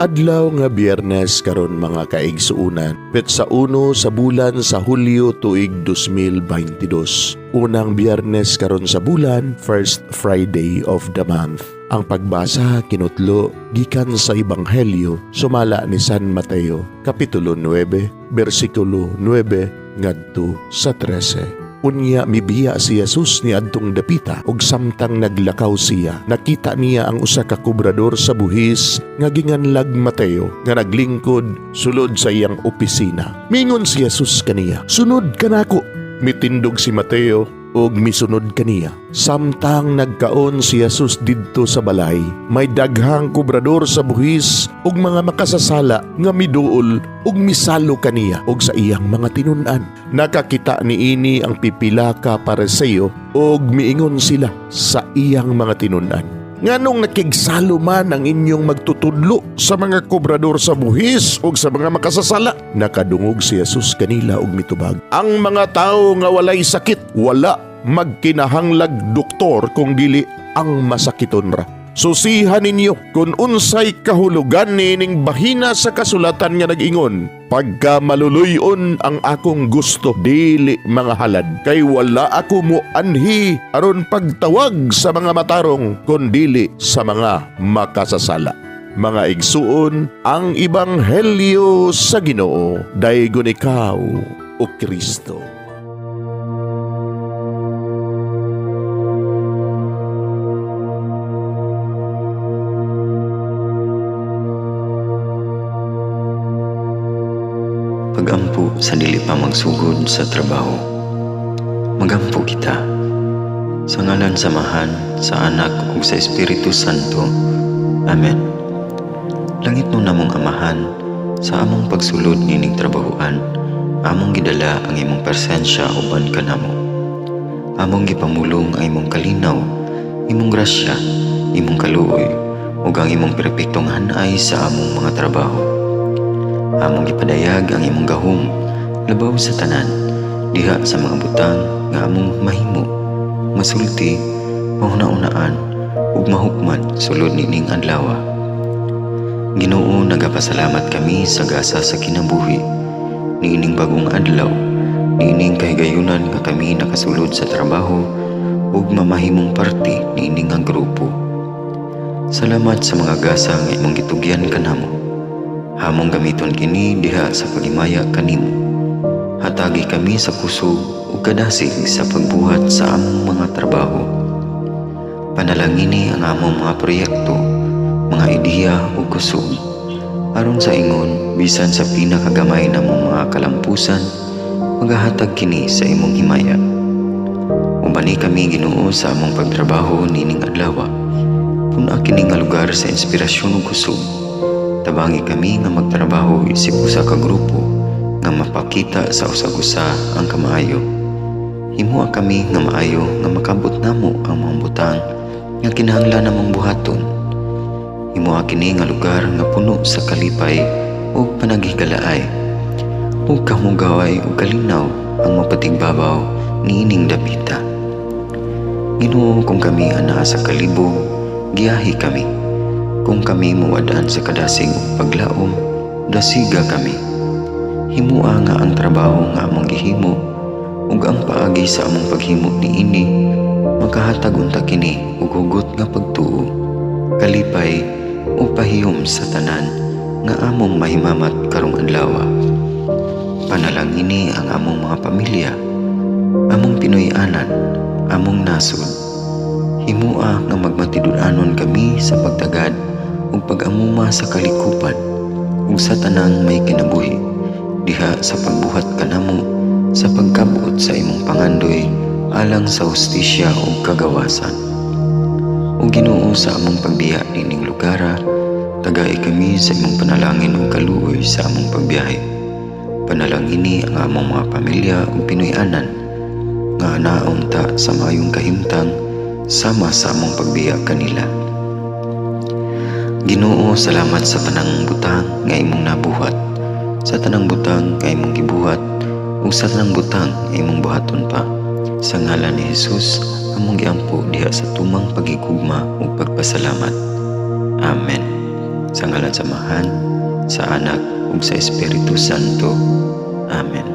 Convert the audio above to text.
Adlaw nga Biyernes karon, mga kaigsuunan, petsa 1 sa bulan sa Hulyo, tuig 2022. Unang Biyernes karon sa bulan, first Friday of the month. Ang pagbasa kinutlo gikan sa Ebanghelyo sumala ni San Mateo, Kapitulo 9, bersikulo 9 ngadto sa 13. Unya mibiya si Jesus ni adtong dapita ug samtang naglakaw siya, nakita niya ang usa ka kobrador sa buhis nga ginganlag Mateo nga naglingkod sulod sa iyang opisina. Mingon si Jesus kaniya, "Sunod kanako." Mitindog si Mateo ug misunod kaniya. Samtang nagkaon si Jesus didto sa balay, may daghang kobrador sa buhis ug mga makasasala nga miduol ug misalo kaniya ug sa iyang mga tinun-an. Nakakita niini ang pipila ka Pariseo ug miingon sila sa iyang mga tinun-an, "Nganong nakigsalo man ang inyong magtutudlo sa mga kobrador sa buhis ug sa mga makasasala?" Nakadungog si Jesus kanila ug mitubag, "Ang mga tawo nga walay sakit, wala magkinahanglag doktor kung dili ang masakiton ra. Susihan ninyo kung unsay kahulugan niining bahina sa kasulatan nga nag-ingon, 'Pagka maluluyon ang akong gusto, dili mga halad.' Kay wala ako mo anhi aron pagtawag sa mga matarong, kun dili sa mga makasasala." Mga igsuon, ang Ebanghelyo sa Ginoo. Daygon ikaw, o Kristo. Pagampo sa dili pa magsugod sa trabaho. Magampo kita. Sa ngalan sa Amahan, sa Anak ug sa Espiritu Santo. Amen. Langitnon namong Amahan, sa among pagsulod nining trabahoan, among gidala ang imong presensya uban kanamo. Among gipamulong ang imong kalinaw, imong grasya, imong kaluoy, ug ang imong perpektong hanay sa among mga trabaho. Among gipadayag ang imong gahom labaw sa tanan diha sa mga butang nga among mahimo, masulti, mahuna-unaan ug mahukman sulod nining adlaw. Ginoo, nagapasalamat kami sa gasa sa kinabuhi niining bagong adlaw, niining kahigayunan nga kami nakasulod sa trabaho ug mamahimong parte niini nga grupo. Salamat sa mga gasa nga imong gitugyan kanamo. Among gamiton kini diha sa paghimaya kanimo. Hatagi kami sa kusog ug kadasig sa pagbuhat sa among mga trabaho. Panalangini ang among mga proyekto, mga ideya ug kusog. Aron sa ingon, bisan sa pinakagamay namong mga kalampusan, magahatag kini sa imong himaya. Ubani kami, Ginoo, sa among pagtrabaho nining adlaw. Pun-a kini nga lugar sa inspirasyon ug kusog. Tabangi kami nga magtrabaho isip usa ka grupo nga mapakita sa usag-usa ang kamaayo. Himoa kami nga maayo nga makabot namo ang mga butang nga kinahanglan namong buhaton. Himoa kini nga lugar nga puno sa kalipay ug panaghigalaay. Ug kamugaway ug kalinaw ang mapatigbabaw niining dapita. Ginoo, kung kami anaa sa kalibog, giyahi kami. Kung kami mawad-an sa kadasig ug paglaom, dasiga kami. Himoa nga ang trabaho nga among gihimo ug ang paagi sa among paghimo niini makahatag unta kini og hugot nga pagtuo, kalipay ug pahiyom sa tanan nga among mahimamat karong adlaw. Panalangini ang among mga pamilya, among Pinoy-anan, among nasod. Himoa nga magmatinud-anon kami sa pagtagad ug pag-amuma sa kalikupan ug sa tanang may kinabuhi diha sa pagbuhat kanamo sa pagkabot sa imong pangandoy alang sa hustisya ug kagawasan. O Ginoo, sa among pagbiya nining lugara, tagai kami sa imong panalangin ug kaluoy sa among pagbiyahe. Panalangini ang among mga pamilya ug Pinoy-anan nga naunta sa maayong kahimtang sama sa among pagbiya kanila. Ginoo, salamat sa tanang butang nga imong nabuhat, sa tanang butang nga imong gibuhat, ug sa tanang butang nga imong buhaton pa. Sa ngalan ni Jesus, among giampo diha sa tumang paghigugma ug pagpasalamat. Amen. Sa ngalan sa Amahan, sa Anak ug sa Espiritu Santo. Amen.